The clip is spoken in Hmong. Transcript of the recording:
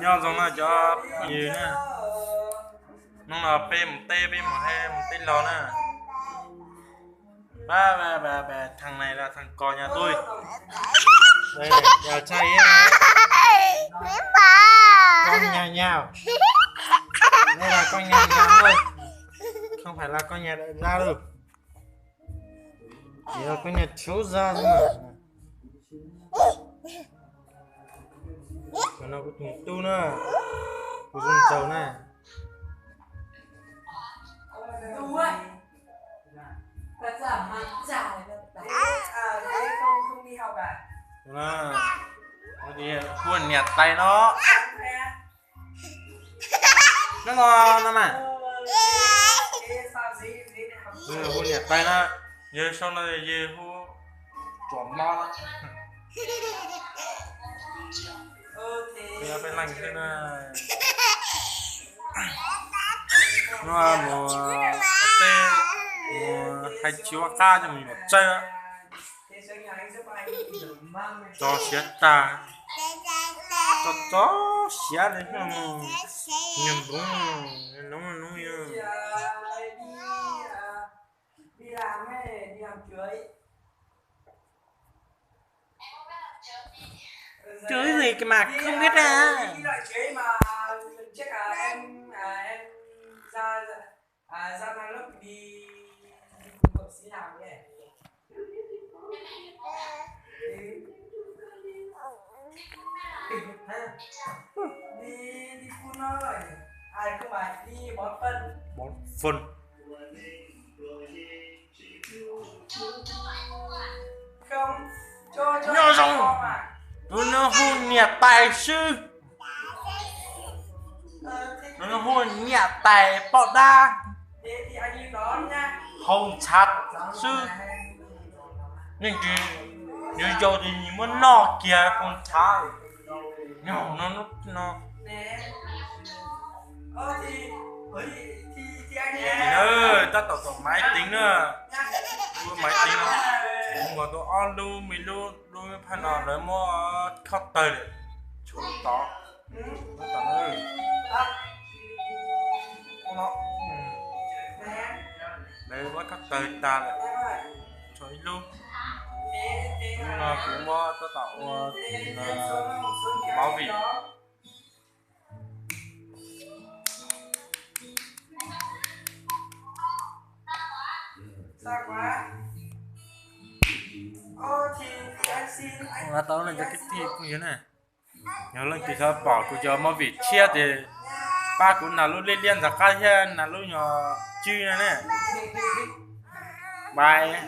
Nyob zoo no cov phooj ywg na, hnub no peb mus teb, peb mus hais mus teb los na. Ba ba ba ba, thằng này là thằng cò nhà tôi. Đây này, nhà trai ấy. Con nhà nhà. Đây là con nhà nhà thôi. Không phải là con nhà đại gia đâu. Chỉ là con nhà thiếu gia thôi mà. Cov no kuv tus tub na, kuv tus ntxawg na. Hu niam tais no. Nyob no no mas. Hu niam tais na, yawg sau no yawg hu tsom mo. Peb leeg xwb na. Hnub no mus teb, mus hais tsis ua qab coj mus yuam txawj. Tso siav tag, tso tso siav li niag npoo, noo noo yog. Chứ gì mà không biết à. Bón phân. Nyob zoo, tus no hu niam tais xwb. Tus no hu niam tais poj dab, hau ntshav xwb. Yeej tsis, yus yau tes nws muab noj kiag hau ntshav. Nyob no, no. Tab tom tom maiv tiv na, lub maiv tiv no, kuv nkaus tau ob lub me lub, lub phaj no lawv muab khob tawg lawm, tshuav lub tod, lub tod na. Lawv muab khob tawg tag lawm, tshuav ib lub. Hnub no kuv muab tab tom ua movie. Tau leej cov kwv tij phooj ywg na, yog leej twg xav pom kuv cov movie tshiab ces pab kuv nas lub liab liab ntxhov qab thiab nas lub nyuag cwb na ne. Bye.